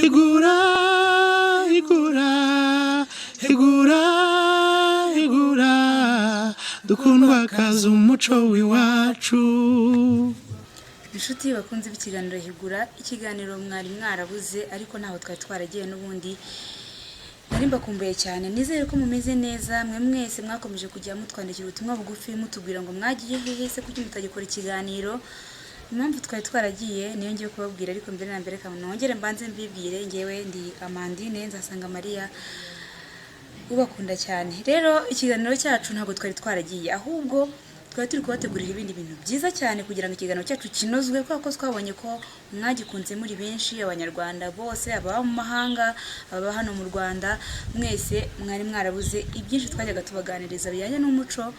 Higura, higura, higura, higura, dukundwa kaza umuco w'iwacu. Inshuti bakunze b'ikiganiro Higura, ikiganiro mwari mwarabuze, ariko ntaho twari twaragiye n'ubundi. Nari mbakumbuye cyane. Nizere ko mumeze neza mwe mwese mwakomeje kujya mutwandikira ubutumwa bugufi mutubwira ngo mwagiye hehe se, kuki mutagikora ikiganiro? Impamvu twari twaragiye niyo ngiye kubabwira, ariko mbere na mbere reka nongere mbanze mbibwire. Ngewe ndi Amandine Nzasanga Mariya, ubakunda cyane. Rero ikiganiro cyacu ntabwo twari twaragiye, ahubwo twari turi kubategurira ibindi bintu byiza cyane kugira ngo ikiganiro cyacu kinozwe, kubera ko twabonye ko mwagikunze muri benshi, Abanyarwanda bose, ababa mu mahanga, ababa hano mu Rwanda, mwese mwari mwarabuze ibyinshi twajyaga tubaganiriza bijyanye n'umuco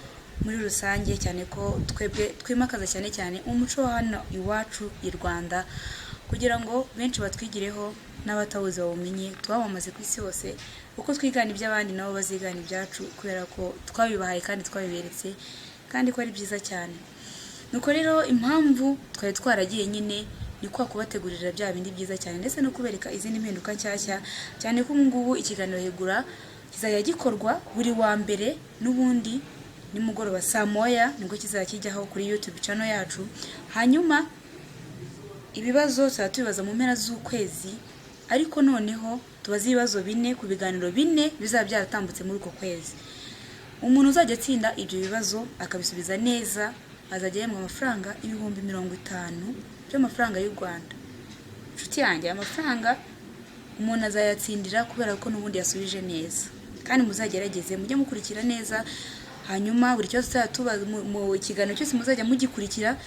muri rusange, cyane ko twebwe twimakaza cyane cyane umuco wa hano iwacu i Rwanda, kugira ngo benshi batwigireho n'abatawuzi bawumenye, tuwamamaze ku isi hose. Uko twigana iby'abandi, nabo bazigana ibyacu, kubera ko twabibahaye kandi twabiberetse kandi ko ari byiza cyane. Nuko rero impamvu twari twaragiye nyine ni kwa kubategurira bya bindi byiza cyane, ndetse no kubereka izindi mpinduka nshyashya, cyane ko ubu ngubu ikiganiro Higura kizajya gikorwa buri wa mbere n'ubundi nimugoroba saa 1, nibwo kizajya kijyaho kuri YouTube channel yacu. Hanyuma ibibazo tuzajya tubibaza mu mpera z'ukwezi, ariko noneho tubaze ibibazo bine ku biganiro bine bizaba byaratambutse muri uko kwezi. Umuntu uzajya atsinda ibyo bibazo akabisubiza neza azajya ahembwa amafaranga 50,000 by'amafaranga y'u Rwanda. Inshuti yanjye, aya mafaranga umuntu azayatsindira kubera ko n'ubundi yasubije neza. Kandi muzagerageze mujye mukurikira neza, hanyuma buri kibazo tuzajya tubaza mu kiganiro cyose muzajya mugikurikira,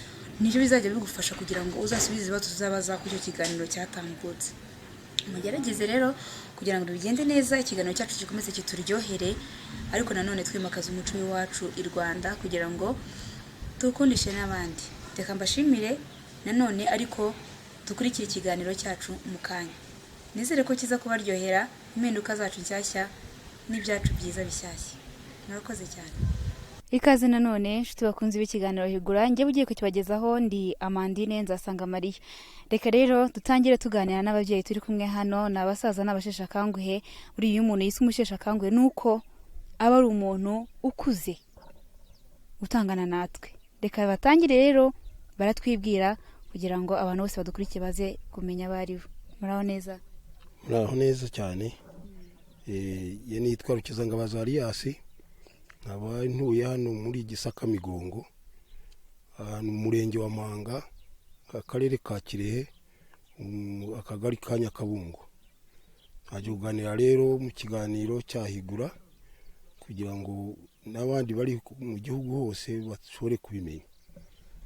nibyo bizajya bigufasha kugira ngo uzasubize ibibazo tuzabaza kuri icyo kiganiro cyatambutse. Mugerageze rero kugira ngo bigende neza, ikiganiro cyacu gikomeze kituryohere, ariko nanone twimakaza umuco w'iwacu i Rwanda kugira ngo tuwukundishe n'abandi. Reka mbashimire nanone, ariko dukurikire ikiganiro cyacu mu kanya. Nizere ko kiza kubaryohera, impinduka zacu nshyashya n'ibyacu byiza bishyashya. Murakoze cyane. Ikaze nanone, inshuti bakunze b'ikiganiro Higura. Njyewe ugiye kukibagezaho ndi Amandine Nzasanga Mariya. Reka rero dutangire tuganira n'ababyeyi turi kumwe hano, ni abasaza n'abasheshe akanguhe. Buriya iyo umuntu yise umusheshe akanguhe ni uko aba ari umuntu ukuze utangana natwe. Reka batangire rero baratwibwira kugira ngo abantu bose badukurikiye baze kumenya abo ari bo. Muraho neza? Muraho neza cyane. Ye nitwa Rukizangabaza Ariyasi, nkaba ntuye hano muri Gisaka Migongo, ahantu mu murenge wa Mpanga, akarere ka Kirehe, akagari ka Nyakabungo. Ntajya kuganira rero mu kiganiro cya Higura kugira ngo n'abandi bari mu gihugu hose bashobore kubimenya.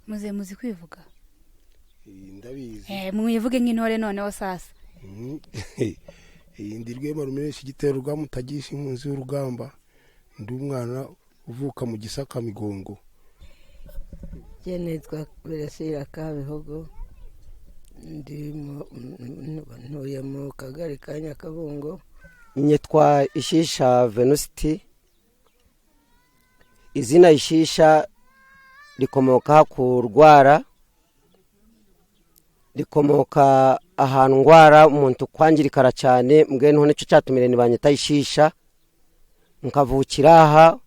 Muze muzi kwivuga? Ndabizi. Mwivuge nk'intore noneho sasa. Ndi Rwema Rumenesha Igitero rwa Mutagisha impunzi y'urugamba, ndi umwana uvuka mu Gisaka Migongo. Njye nitwa Beresira Kabihogo, ntuye mu kagari ka Nyakabungo. Nyitwa Ishisha Venusti. Izina Ishisha rikomoka ku rwara, rikomoka ahantu ngwara umuntu kwangirikara cyane, mbwene nicyo cyatumire ntibanyita Ishisha. Nkavukira aha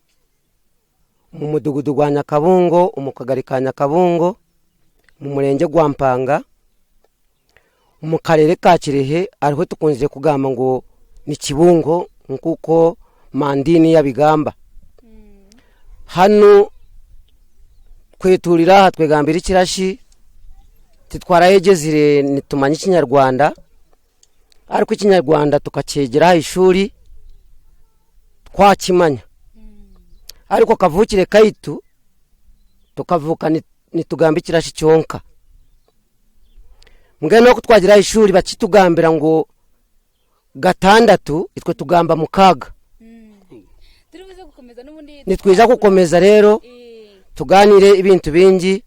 mu mudugudu wa Nyakabungo, mu kagari ka Nyakabungo, mu murenge wa Mpanga, mu karere ka Kirehe, ariho tukunze kugamba ngo ni Kibungo nk'uko Mandini yabigamba. Hano kweturira aha twegambira ikirashi, titwarayegezire nitumanye ikinyarwanda, ariko ikinyarwanda tukacyegeraho ishuri twakimanya, ariko kavukire kaitu tukavuka nitugamba ikirashi cyonka. Mbwene no kutwagiraho ishuri bakitugambira ngo 6, itwe tugamba 6. Nitwiza gukomeza rero tuganire ibintu bingi,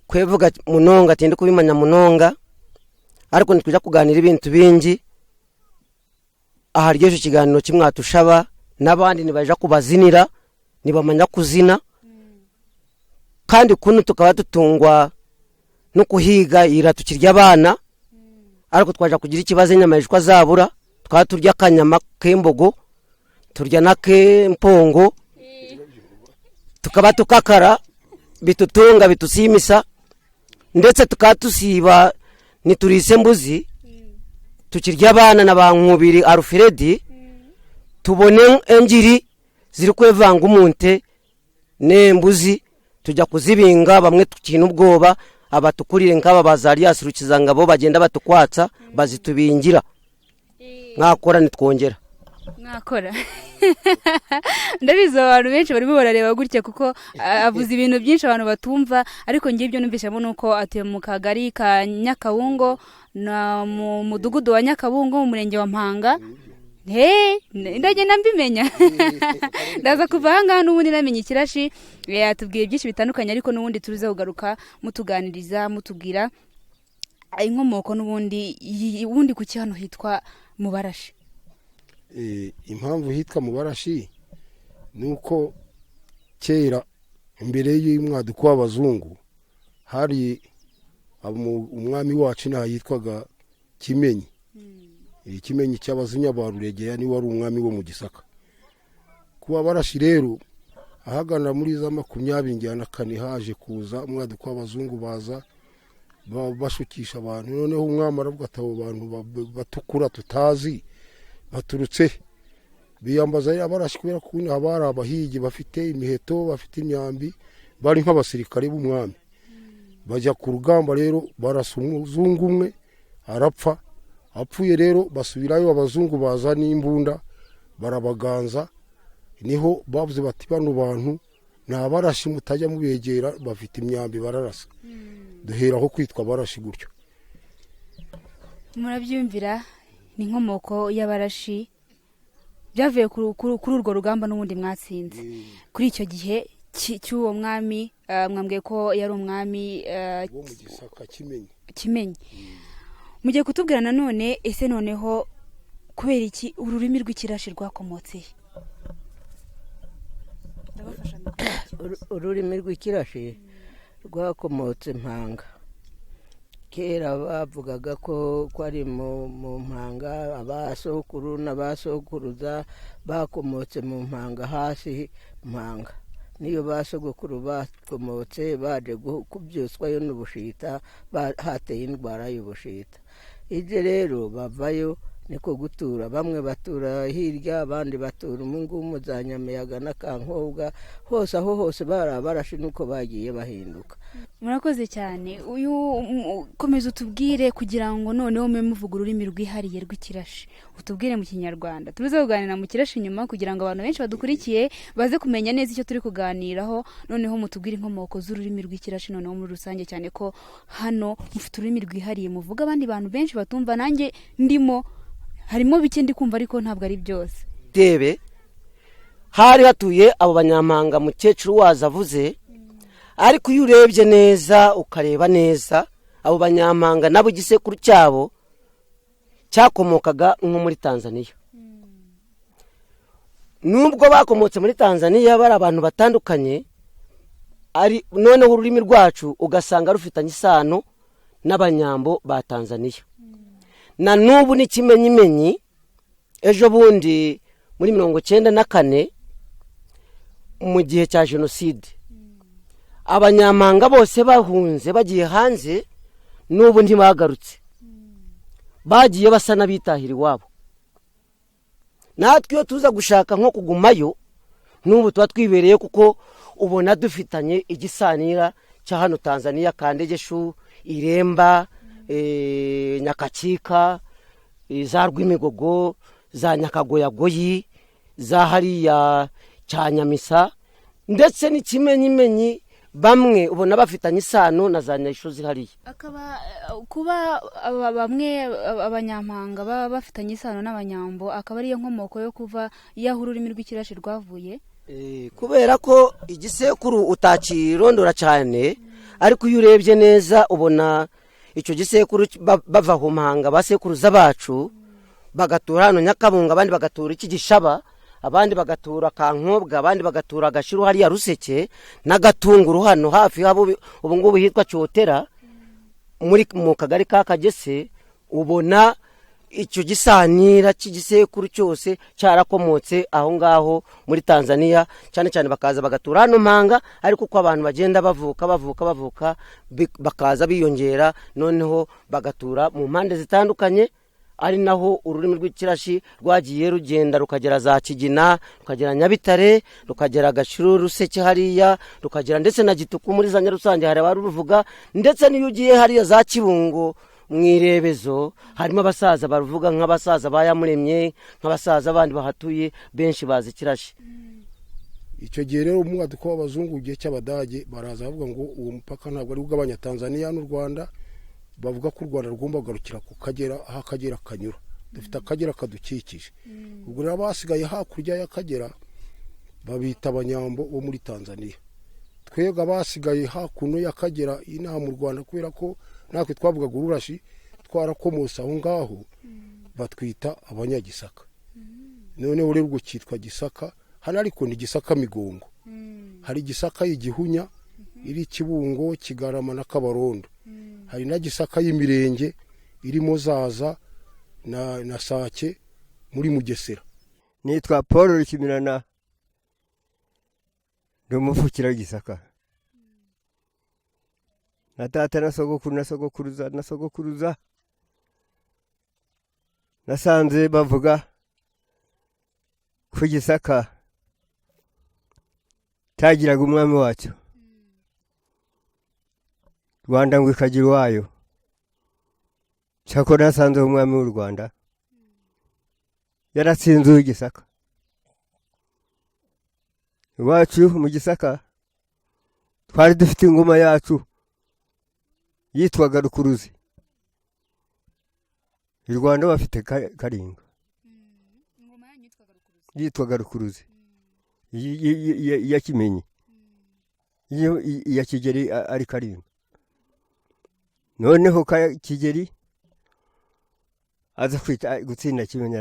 kwevuga munonga tindi kubimanya munonga, ariko nitwiza kuganira ibintu bingi aha ry'ejo kiganiro kimwatushaba n'abandi nibaja kubazinira nibamanya kuzina. Kandi kuno tukaba dutungwa no kuhiga ira tukirya abana, Ariko twaja kugira ikibazo inyama zabura, twaba turya akanyama k'imbogo, turya n'ak'impongo, tukaba tukakara bitutunga bitusimisa, ndetse tukaba tusiba ntiturise mbuzi, tukirya abana na ba Nkubiri Alfred, tubone engiri ziri kwevanga umunte n'embuzi, tujya kuzibinga bamwe tukina ubwoba, abatukurire nk'aba bazarias Rukizangabo bagenda batukwatsa bazitubingira, mwakora nitwongera. Mwakora. Ndabizi abantu benshi barimo barareba gutya kuko avuze ibintu byinshi abantu batumva, ariko ngiye ibyo numvishamo ni uko atuye mu kagari ka Nyakabungo na mu mudugudu wa Nyakabungo mu murenge wa Mpanga. He, ndagenda mbimenya, ndaza kuva ahangaha n'ubundi namenye ikirashi. Yatubwiye byinshi bitandukanye, ariko n'ubundi turuze kugaruka mutuganiriza, mutubwira inkomoko n'ubundi ubundi kuki hano hitwa mu Barashi. Impamvu hitwa mu Barashi ni uko kera imbere y'umwaduko w'abazungu hari umwami wacu inaha yitwaga Kimenyi. Kimenyi cy'Abazinya ba Ruregeya niwe wari umwami wo mu Gisaka. Kuba Barashi rero ahagana muri za 24 haje kuza umwaduko w'abazungu, baza bashukisha abantu, noneho umwami aravuga ati abo bantu batukura tutazi baturutse, biyambaza Abarashi kubera ko inaha bari abahigi bafite imiheto, bafite imyambi, bari nk'abasirikare b'umwami. Bajya ku rugamba rero barasa umuzungu umwe arapfa, apfuye rero basubirayo, abazungu baza n'imbunda barabaganza. Niho bavuze bati bano bantu ni Abarashi mutajya mubegera, bafite imyambi bararasa. Duheraho kwitwa Abarashi gutyo. Murabyumvira, ni inkomoko y'Abarashi, byavuye kuri urwo rugamba n'ubundi mwatsinze kuri icyo gihe cy'uwo mwami. Mwambwiye ko yari umwami wo mu Gisaka Kimenyi. Kimenyi. Mugiye kutubwira nanone, ese noneho kubera iki ururimi rw'ikirashi rwakomotse he? Ururimi rw'ikirashi rwakomotse Mpanga. Kera bavugaga ko ari mu Mpanga, abasokuru n'abasokuruza bakomotse mu Mpanga, hasi Mpanga niyo basogokuru bakomotse, baje kubyutswayo n'ubushita, hateye indwara y'ubushita. Ibyo rero bavayo niko gutura, bamwe batura hirya, abandi batura umungumu za Nyamiyaga na Kankobwa, hose aho hose bari Abarashi, nuko bagiye bahinduka. Murakoze cyane. Uyu komeza utubwire kugira ngo noneho mube muvuga ururimi rwihariye rw'ikirashi, utubwire mu Kinyarwanda, tuze kuganira mu kirashi nyuma kugira ngo abantu benshi badukurikiye baze kumenya neza icyo turi kuganiraho. Noneho mutubwire inkomoko z'ururimi rw'ikirashi noneho muri rusange, cyane ko hano mufite ururimi rwihariye muvuga abandi bantu benshi batumva, nanjye ndimo harimo bike ndi kumva ariko ntabwo ari byose. Debe hari hatuye abo Banyampanga mukecuru waza avuze, ariko iyo urebye neza ukareba neza abo Banyampanga nabo igisekuru cyabo cyakomokaga nko muri Tanzania. Nubwo bakomotse muri Tanzania bari abantu batandukanye, ari noneho ururimi rwacu ugasanga rufitanye isano n'Abanyambo ba Tanzania. Na n'ubu n'ikimenyimenyi, ejo bundi muri 94 mu gihe cya jenoside, Abanyampanga bose bahunze bagiye hanze, n'ubu ntibagarutse, bagiye basa n'abitahira iwabo. Natwe iyo tuza gushaka nko kugumayo n'ubu tuba twibereye, kuko ubona dufitanye igisanira cya hano Tanzania, Kandegeshu, Iremba, Nyakakika, za Rwimigogo, za Nyakagoyagoyi, za hariya cya Nyamisa, ndetse n'ikimenyimenyi bamwe ubona bafitanye isano na za Nyashozi hariya. Akaba kuba bamwe Abanyampanga baba bafitanye isano n'Abanyambo, akaba ariyo nkomoko yo kuva yaho ururimi rw'ikirashi rwavuye. Kubera ko igisekuru utakirondora cyane, ariko iyo urebye neza ubona icyo gisekuru bava ku Mpanga, basekuruza bacu bagatura hano Nyakabunga, abandi bagatura iki Gishaba, abandi bagatura Kankobwa, abandi bagatura Gashiru hariya Ruseke n'Agatunguru hano hafi habo ubu ngubu hitwa Cyotera muri mu kagari ka Kagese. Ubona icyo gisanira cy'igisekuru cyose cyarakomotse aho ngaho muri Tanzania, cyane cyane bakaza bagatura hano Mpanga. Ariko uko abantu bagenda bavuka bavuka bavuka, bakaza biyongera, noneho bagatura mu mpande zitandukanye, ari naho ururimi rw'ikirashi rwagiye rugenda rukagera za Kigina, rukagera Nyabitare, rukagera Gashiru, Ruseke hariya, rukagera ndetse na Gituku muri za Nyarusange hari abaruvuga, ndetse n'iyo ugiye hariya za Kibungo mu Irebezo harimo abasaza baruvuga, nk'abasaza ba Yamuremye, nk'abasaza bandi bahatuye benshi bazi ikirashi. Icyo gihe rero umwaduko w'abazungu, igihe cy'Abadage, baraza bavuga ngo uwo mupaka ntabwo ari ugabanya Tanzania n'u Rwanda. Bavuga ko u Rwanda rugomba kugarukira ku Kagera, aho Akagera kanyura. Dufite Akagera kadukikije. Ubwo rero abasigaye hakurya y'Akagera babita Abanyambo bo muri Tanzania. Twebwe abasigaye hakuno y'Akagera inaha mu Rwanda, kubera ko natwe twavugaga ururashi, twarakomotse aho ngaho, batwita Abanyagisaka. Noneho rero ubwo cyitwa Gisaka hano, ariko ni Gisaka Migongo. Hari Gisaka y'Igihunya iri Kibungo, Kigarama na Kabarondo. Hari na Gisaka y'imirenge irimo Zaza na Sake muri Mugesera. Nitwa Paul Rukimirana, ndi umuvukira w'Igisaka na data na sogokuru na sogokuruza na sogokuruza. Nasanze bavuga ko Gisaka cyagiraga umwami wacyo, Rwanda ngo ikagira uwayo. Cyakora nasanze umwami w'u Rwanda yaratsinze uw'Igisaka. Iwacu mu Gisaka twari dufite ingoma yacu yitwaga Rukuruzi. I Rwanda bafite Karinga. Ingoma yanyu yitwaga Rukuruzi? Yitwaga Rukuruzi iya Kimenyi, iyo iya Kigeri ari Karinga. Noneho Kigeri aza gutsinda Kimenyi,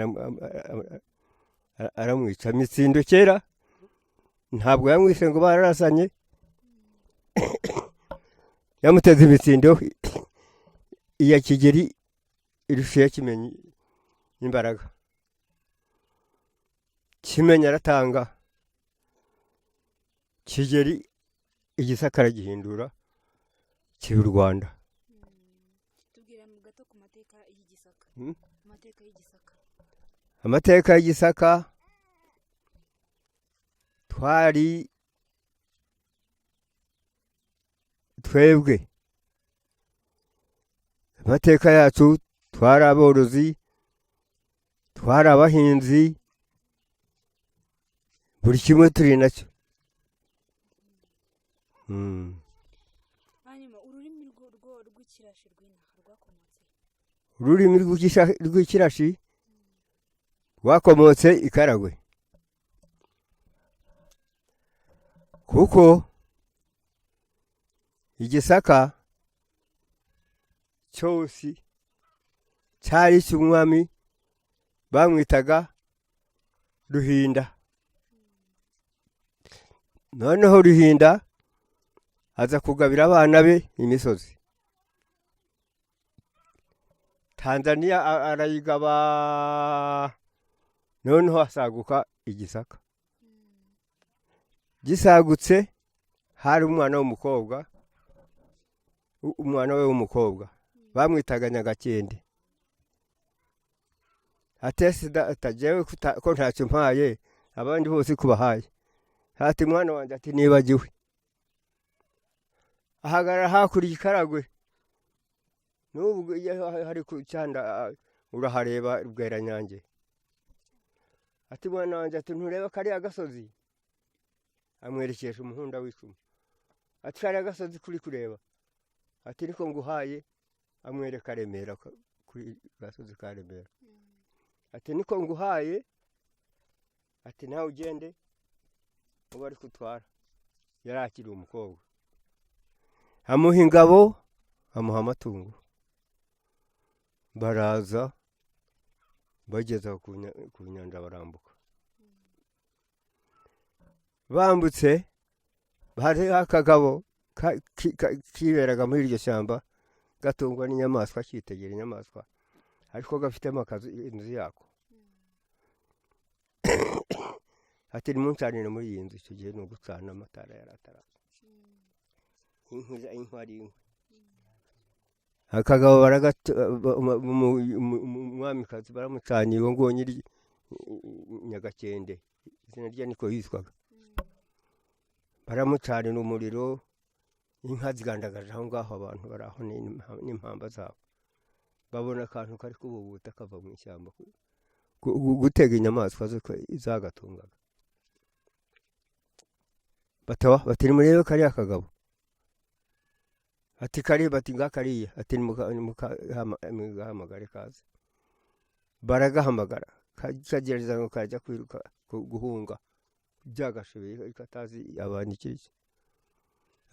aramwica mitsindo. Kera ntabwo yamwishe ngo bararasanye, yamuteze imitsindo. Iya Kigeri irusha iya Kimenyi imbaraga. Kimenyi aratanga, Kigeri Igisaka aragihindura kiba u Rwanda. Tubwira mu gato ku mateka y'Igisaka. Amateka y'Igisaka. Amateka y'Igisaka, twari twebwe amateka yacu, twari aborozi, twari abahinzi, buri kimwe turi nacyo. Hanyuma ururimi rw'ikirashi rw'inaha rwakomotse he? Ururimi rw'ikirashi rwakomotse i Karagwe, kuko Igisaka cyose cyari icy'umwami bamwitaga Ruhinda. Noneho Ruhinda aza kugabira abana be imisozi. Tanzania arayigaba, noneho asaguka Igisaka. Gisagutse hari umwana w'umukobwa, umwana we w'umukobwa bamwitaga Nyagakende. Atese atajewe ko ntacyo mpaye abandi bose kubahaye? Ati: "Mwana wanjye," ati, "nibagiwe." Ahagarara hakurya i Karagwe. N'ubu iyo hari ku cyanda urahareba Rweranyange. Ati: "Mwana wanjye," ati, "ntureba kariya gasozi?" Amwerekesha umuhunda w'icumu. Ati: "Kariya gasozi kuri kureba," ati, "niko nguhaye." Amwereka Remera, kuri gasozi ka Remera. Ati: "Niko nguhaye," ati, "nawe ugende uba ari kutwara." Yari akiri umukobwa. Amuha ingabo, amuha amatungo. Baraza bageze aho ku nyanja barambuka. Bambutse hariho akagabo kiberaga muri iryo shyamba, gatungwa n'inyamaswa, kitegera inyamaswa. Ariko gafitemo akazu, inzu yako. Ati nimuncanire muri iyi nzu. Icyo gihe ni ugucana, amatara yari ataraza, inkwi inkwi ari inkwi. Akagabo baragata, umwamikazi baramucaniye, uwo nguwo nyiri Nyagakende, izina rye niko yitwaga. Baramucanira umuriro, inka zigandagaje aho ngaho, abantu bari aho n'impamba zabo, babona akantu kari kububuta kava mu ishyamba gutega inyamaswa zagatungaga. Bataba bati: "Nimurebe kariya kagabo." Ati: "Kari?" Bati: "Ngakariya." Ati: "Nimugahamagare kaze." Baragahamagara, kagerageza ngo kajya kwiruka, guhunga byagashoboye, katazi abantu icyo ari cyo.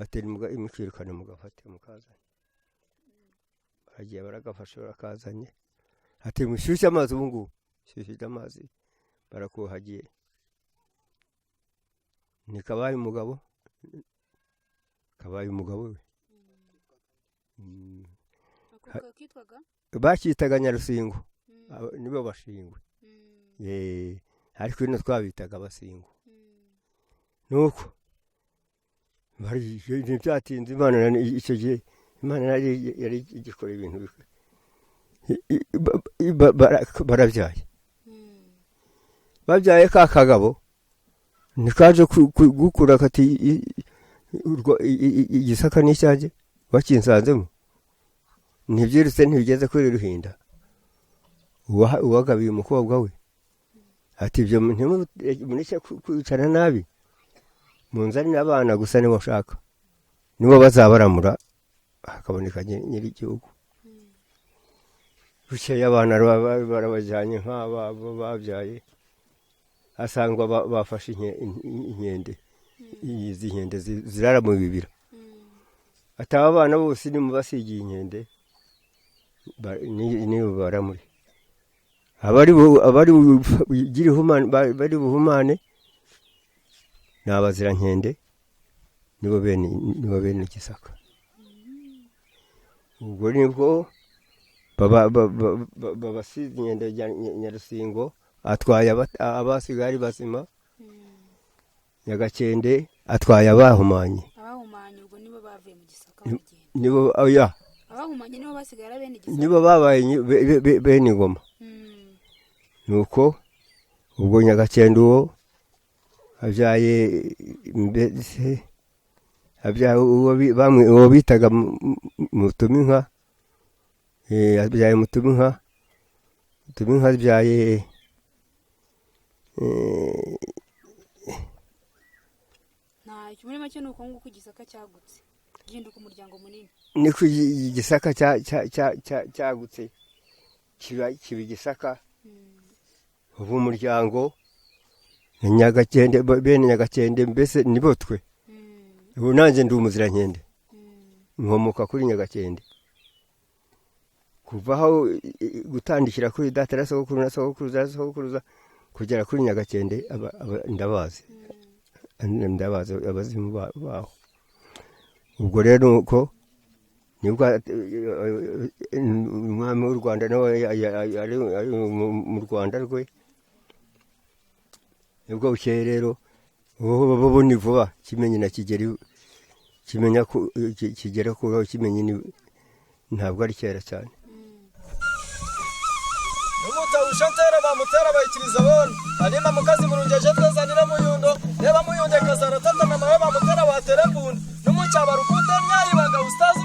Ati: "Nimukirukane, mugafate mukazane." Baragiye baragafashe, barakazanye. Ati: "Mushyushye amazi ubu ngubu." Shyushye amazi, barakuhagiye. Ni kabaye umugabo, kabaye umugabo we. Ako kitwaga? Bakitaga Nyarusingo. Nibo bashingwe. Ariko ino twabitaga Abasingo. Nuko ntibyatinze, Imana icyo gihe Imana yari igikora ibintu barabyaye. Babyaye ka kagabo ntikaje gukura, kati: "Igisaka ni icyanjye, wakinsanzemo." Ntibyirutse, ntibigeze kuri Ruhinda. Uwagabiye umukobwa we ati: "Ibyo ntimureke kwicara nabi, munzanire abana gusa, nibo nshaka, nibo bazabaramura hakaboneka nyir'igihugu." Bukeye abana barabajyanye, nk'aba babyaye, asangwa bafashe inkende, izi nkende zirara mu bibira. Ati: "Aba bana bose nimubasigiye inkende, nibo baramure, abari bugire bari buhumane ni abazirankende, nibo bene Gisaka." Ubwo nibwo babasize inkende. Nyarusingo atwaye abasigaye ari bazima, Nyagakende atwaye abahumanye. Abahumanye ubwo nibo bavuye mu Gisaka baragenda? Nibo, oya. Abahumanye nibo basigara bene Gisaka? Nibo babaye bene ingoma. Nuko ubwo Nyagakende uwo abyaye, mbese abyaye uwo bitaga Mutuminka, abyaye Mutuminka. Mutuminka abyaye Ntacyo, muri make ni uko nguko Igisaka cyagutse, gihinduka umuryango munini. Niko Igisaka cyagutse, kiba Igisaka. Ubu umuryango ni Nyagakende, bene Nyagakende, mbese nibo twe. Ubu nanjye ndi umuzirankende, nkomoka kuri Nyagakende. Kuva aho gutandikira kuri data na sogokuru na sogokuruza na sogokuruza kugera kuri Nyagakende, ndabazi, ndabazi abazimu baho. Ubwo rero nuko nibwo umwami w'u Rwanda nawe ari mu Rwanda rwe. Nibwo bukeye rero, ubu ni vuba, Kimenyi na Kigeri kimenya ko kigera kuraho. Kimenyi ntabwo ari kera cyane. Numutawusha ntera bamutera bayikiriza bona alima mukazi murungi aje twazanira muyundo reba muyunde kazara tatana mawe bamutera watera ngunda numucyaba rukute myayibanga ustaz.